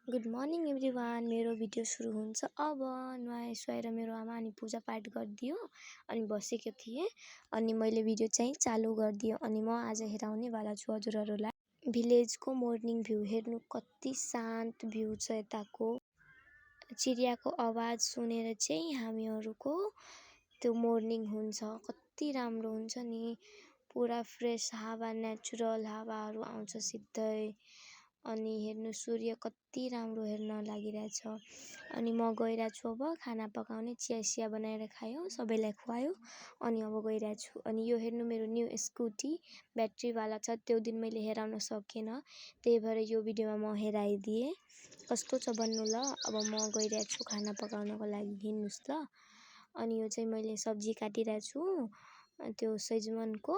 Good morning everyone. मेरो video सुरु हुन्छ अब। नुहाए सुहाएर मेरो आमा अनि पूजापाठ गरिदियो अनि बसेको थिएँ अनि मैले भिडियो चाहिँ चालु गरिदियो अनि म आज हेराउनेवाला छु हजुरहरूलाई भिलेजको मर्निङ भ्यू। हेर्नु कति शान्त भ्यू छ। यताको चिडियाको आवाज सुनेर चाहिँ हामीहरूको त्यो मर्निङ हुन्छ। कति राम्रो हुन्छ नि, पुरा फ्रेस हावा, नेचुरल हावाहरू आउँछ सिधै। अनि हेर्नु सूर्य कति राम्रो हेर्न लागिरहेछ। अनि म गइरहेको छु अब खाना पकाउने। चिया बनाएर खायो, सबैलाई खुवायो अनि अब गइरहेको छु। अनि यो हेर्नु मेरो न्यू स्कुटी ब्याट्रीवाला छ। त्यो दिन मैले हेराउन सकेन, त्यही भएर यो भिडियोमा म हेराइदिएँ। कस्तो छ भन्नु ल। अब म गइरहेको छु खाना पकाउनको लागि, हिँड्नुस् ल। अनि यो चाहिँ मैले सब्जी काटिरहेको छु, त्यो सैजमनको,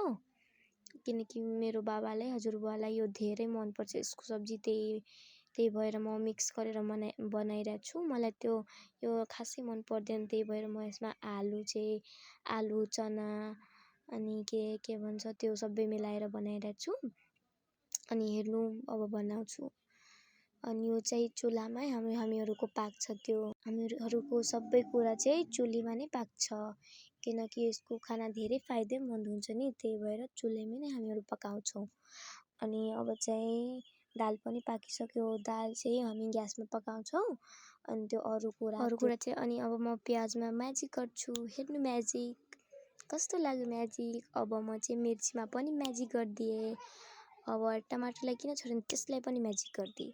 किनकि मेरो बाबालाई, हजुरबुवालाई यो धेरै मनपर्छ यसको सब्जी। त्यही भएर म मिक्स गरेर बनाइरहेको छु। मलाई यो खासै मन पर्दैन, त्यही भएर म यसमा आलु चना अनि के भन्छ त्यो सबै मिलाएर बनाइरहेको छु। अनि हेर्नु अब बनाउँछु। अनि यो चाहिँ चुलामै हामीहरूको पाक्छ। त्यो हामीहरूको सबै कुरा चाहिँ चुलीमा नै पाक्छ, किनकि यसको खाना धेरै फाइदेमन्द हुन्छ नि, त्यही भएर चुल्हीमै नै हामीहरू पकाउँछौँ। अनि अब चाहिँ दाल पनि पाकिसक्यो। दाल चाहिँ हामी ग्यासमा पकाउँछौँ अनि त्यो अरू कुरा चाहिँ। अनि अब म प्याजमा म्याजिक गर्छु। हेर्नु म्याजिक कस्तो लाग्यो म्याजिक। अब म चाहिँ मिर्चीमा पनि म्याजिक गरिदिएँ। अब टमाटरलाई किन छोडेँ, त्यसलाई पनि म्याजिक गरिदिएँ।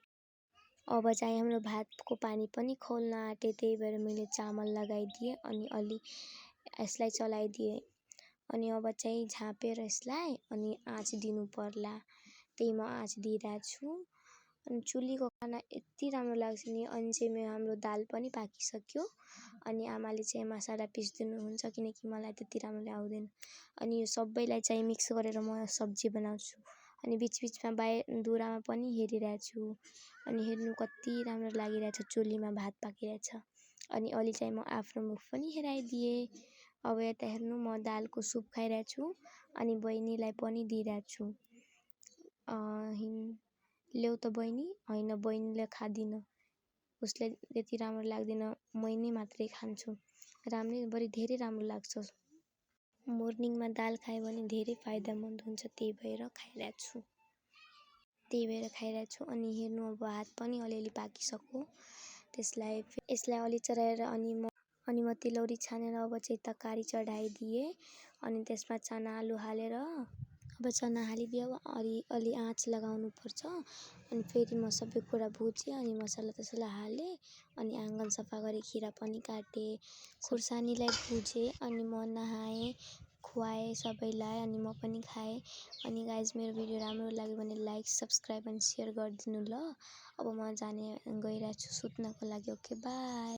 अब चाहिँ हाम्रो भातको पानी पनि खौल्न आँटे, त्यही भएर मैले चामल लगाइदिएँ अनि अलि यसलाई चलाइदिएँ। अनि अब चाहिँ झाँपेर यसलाई अनि आँच दिनु पर्ला, त्यही म आँच दिइरहेको छु। अनि चुलीको खाना यति राम्रो लाग्छ नि। अनि चाहिँ हाम्रो दाल पनि पाकिसक्यो अनि आमाले चाहिँ मसाला पिस्दिनुहुन्छ, किनकि मलाई त्यति राम्ररी आउँदैन। अनि यो सबैलाई चाहिँ मिक्स गरेर म सब्जी बनाउँछु। अनि बिचबिचमा दुरामा पनि हेरिरहेको छु। अनि हेर्नु कति राम्रो लागिरहेछ, चुलीमा भात पाकिरहेछ। अनि अलि चाहिँ म आफ्नो मुख पनि हेराइदिएँ। अब यता हेर्नु म दालको सुप खाइरहेको छु अनि बहिनीलाई पनि दिइरहेको छु। ल्याउ त बहिनी, होइन बहिनीले खाँदिन, उसलाई त्यति राम्रो लाग्दैन, मैले मात्रै खान्छु। बढी धेरै राम्रो लाग्छ। मर्निङमा दाल खायो भने धेरै फाइदामन्द हुन्छ, त्यही भएर खाइरहेको छु। अनि हेर्नु अब भात पनि अलिअलि पाकिसक्यो। यसलाई अलि चढाएर अनि म तिलौरी छानेर अब चाहिँ तरकारी चढाइदिएँ। अनि त्यसमा चना आलु हालेर अब चना हालिदिएँ। अब अलि आँच लगाउनु पर्छ। अनि फेरि म सबै कुरा भुजेँ अनि मसला हालेँ अनि आँगन सफा गरेँ, खिरा पनि काटेँ, खुर्सानीलाई भुजेँ अनि म नहाएँ, खुवाएँ सबैलाई अनि म पनि खाएँ। अनि गाइज मेरो भिडियो राम्रो लाग्यो भने लाइक, सब्सक्राइब अनि सेयर गरिदिनु ल। अब म गइरहेको छु सुत्नको लागि। Okay by.